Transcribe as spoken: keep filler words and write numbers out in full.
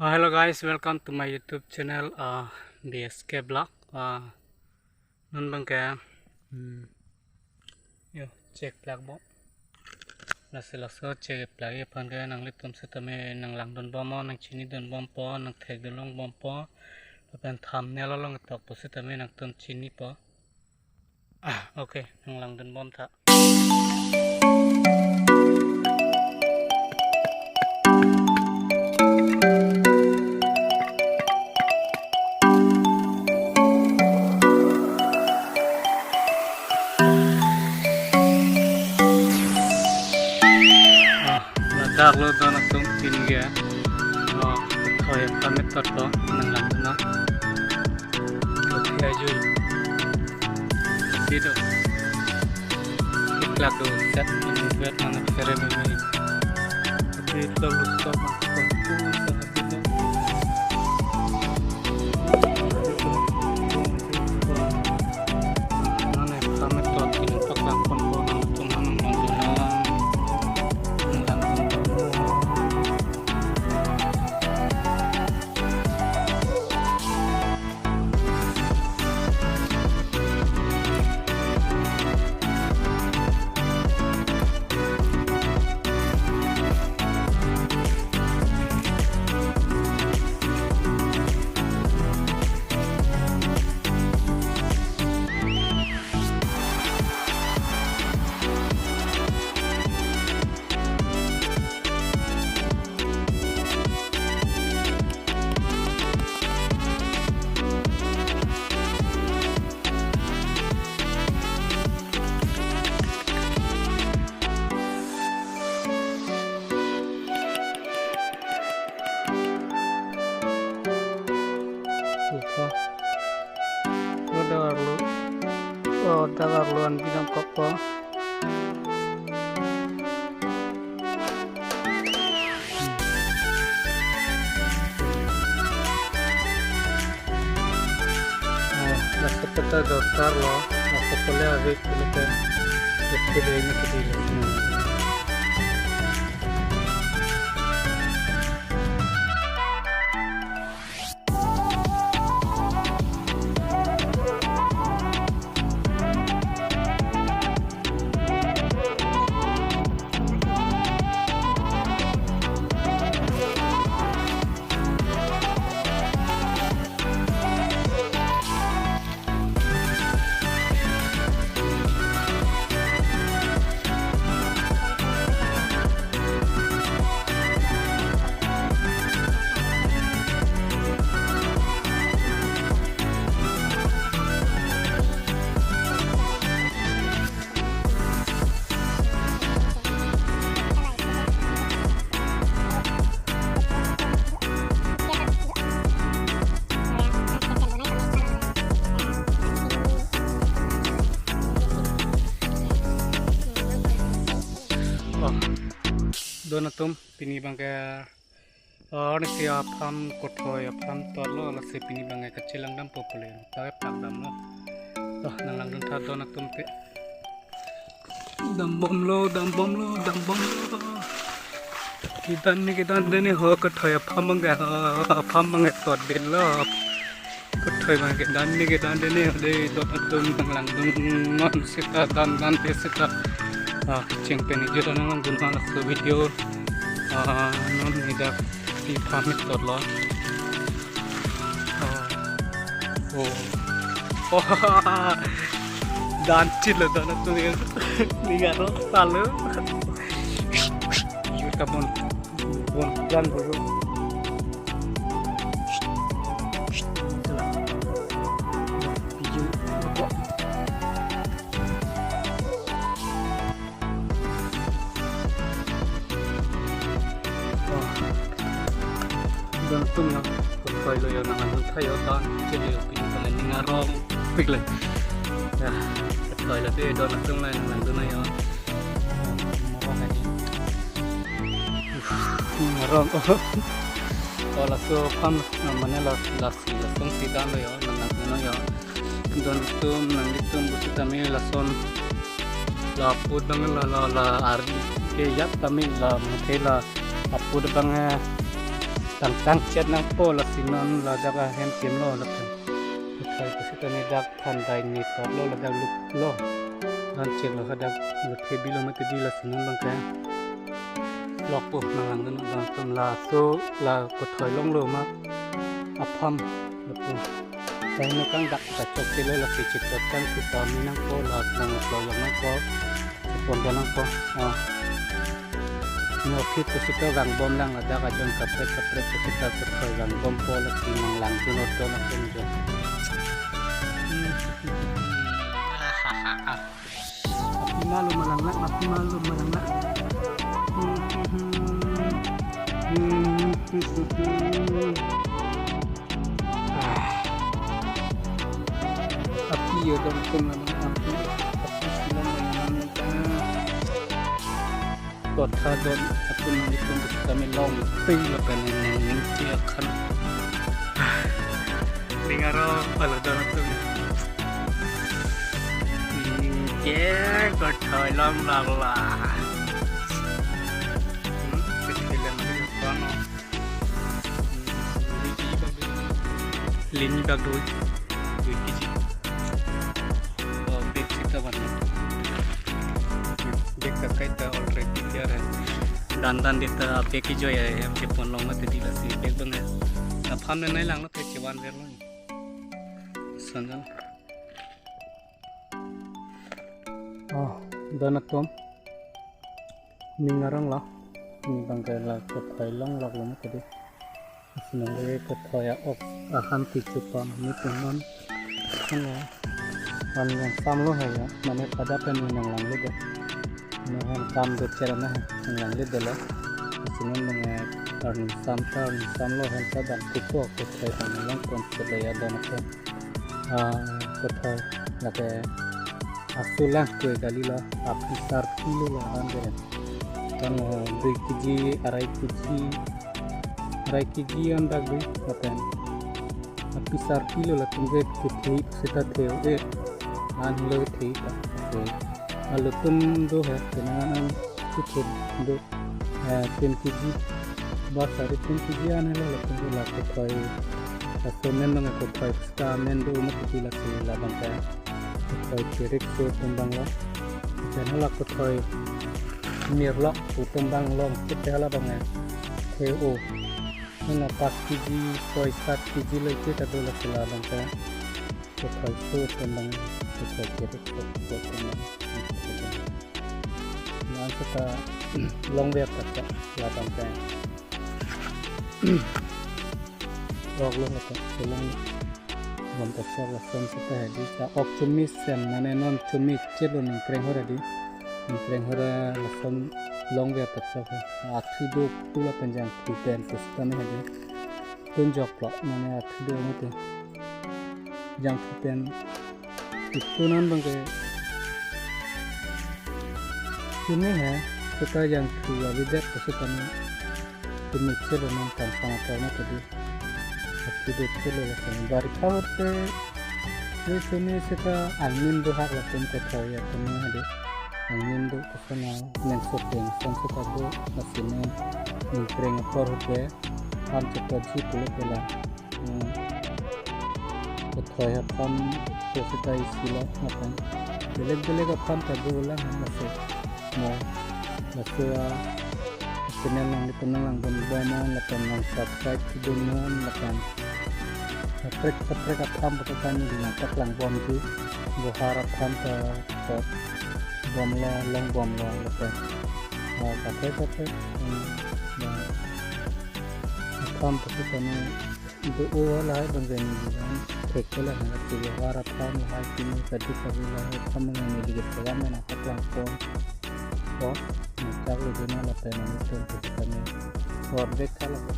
Uh, hello guys, welcome to my YouTube channel, uh, B S K Vlog. Uh, non abangke, hmm, yo, check plak bom. Lasi laso check plak aphan ke nanglitum sitame nanglangdun bom, nangchinidun bompo, nangthekdun long bompo. Lapen thumbnail along tokpo sitame nangtum chinipo. Ah, okay, nanglangdun bom tha. Ah, ladak lo don atum pini ke. Oh, thoi aphan metot lo nanglangdun na. Oke, ayo. Dito. Iklak do set ini buat mana kere meme. Oke, itu lo stop. Nane kami tuat ini paklak pon pon nang tum nang nang nang nang nang. Oke. Udah lalu. Oh, udah lalu an bilang kok. Ah, laso peta dorkar lo, laso pole ave pule pen, pule ini kedilo. Oh, don atum pini abangke, oh, nisi aphan kothoi aphan tolo, lasi pini abangke kachelang dampo pule. Tawe plak damlo. Oh, nanglangdun tha don atum ke. Dam bomlo, dam bomlo, dam bomlo. Kedan ni, kedan de ni ho, kothoi aphan abangke, ho, aphan abangke tot delo. Kothoi abangke kedan ni, kedan de ni, de don atum nanglangdun non seta, dan dan de seta. Ah, kecheng pen ijut nanglangdun non laso video. Ah, non ni dak ti pamit tot lo. Oh. Oh. Oh. Dan chit lo don atum ni. Ning arong salo. Yut ka bon. Bon, dan boyo. Oh. Don atum yo, kothoi lo yo, nanglangdun tha yo, dan chit lo yo, pini abangke ning arong pik le. Ya, kothoi lo te don atum le nanglangdun yo. Ning arong. Oh, laso aphan, mane la, lasi, lason si dan lo yo, nanglangdun yo. Don atum, nanglitum pusitame lason la aput abang la, la, la ari ke yat tame la mate la aput abang, eh, tangtang chet nangpo, lasi non ladak ahem kemlo lapen. Kothoi pusitame dak thandai ni toklo, ladak luklo. Non chetlo hadak luthe bilo mati di, lasi non bangke lokpo, nanglang dun abang tum, laso la kothoi longlo ma apam lapu. Tahai no kangdak ta chokchelo, lasi chikot kangthu pame nangpo, la nang ployong nangpo, pon do nangpo. Ah. Nokhi pusita vangbom lang, ladak ajon kaprek kaprek pusita kothoi vangbompo, lasi nanglang dun odo nangpo jo. Api malo malang lang, api malo malang lang. Ah. Api yo dong tum lang, api, api silang lang lang. Kotha don atum nangtum kami longping lapen neng neng ti akhan. Ning arong pala don atum. Ningke kothoi long lala. Hmm, kothoi long lala. Lini bag dui. Dui kg. Oh, bag sita ban. Bag ka kaita already tiar hai. Dan dan dita bag ki joy hai, em ke pon long mati di, lasi bag bang hai. Na pham ne nai lang lo te chevan ver lo. Sanjang. Oh, don atum. Ning arong lo. Ning bangke la kothoi long lok lo mati di. Sinong le kothoi a-ok ahan ti chupam ni tum non. Ano, an yang sam lo hai ya, mane pada pen ni nanglang le do. Ano han kam do chera na hai, nanglang le do lo. Sinong nang, eh, arning sam ta, arning sam lo han ta dam kupo kothoi nanglang kon chera ya don atum. Ah, kothoi lake asulang kue kali lo, api sarpi lo la han de. Kan, eh, dui kg, arai kg, arai kg an dak dui, lapen api sarpi lo latum ke kethe sita the-o, eh, an lo kethe ta. So, alutum do hai, kenangan an kethe do. Eh, tin kg, ba sari tin kg an helo latum ke la kothoi. Laso men nang kothoi sita men do mati di, lasi la bangke kothoi cherik so tum bang lo. Jan hala kothoi mir lo, tum bang long kete hala bang eh. Theo. Nang pas kg, soi sat kg lo ite ta do, lasi la bangke kothoi so tum bang, kothoi cherik so tum bang. Nang kita long ver ta cha la bangke. Rok lo ta, selong bom ta sok lason sita hai di ta. Ok chumi sen, mane non chumi chelo ning kreng hora di. Ning kreng hora lason long ver ta sok. Athu do tu lapen jangthu pen pusita ne hai di. Tun jok lo, mane athu do mati. Jangthu pen itu non bangke. Chumi hai, sita jangthu avidet pusita ne. Chumi chelo non kan sang apor mati di. Api do chelo lason. Barikha ahut te, ye chumi sita angin do hak latum kothoi atum hai di. Angin do kesana, neng soteng, son sita do, lasi ne, ning kreng apor ahut te, ham chekotji pulo pela. Hmm. Kothoi aphan pusita isi lo aphan. Belek belek aphan ta do lang han lasi. Mo, laso a channel nanglitum nanglang dun bom non lapen nang subscribe dun non lapen kaprek kaprek aphan pusita neli nangpaklang bomji. Bohar aphan ta, ta bom lo, long bom lo lapen, ah, kaprek kaprek, hmm, ya, aphan pusita ne do-o lahai bang jani bilang. Thek ke lahai ke Bohar aphan lahai, pini kadi kadi lahai aphan neli ke program nangpaklang pon. Ko, nangchak le dina lapen nangtum pusita ne. Or dek kala ko.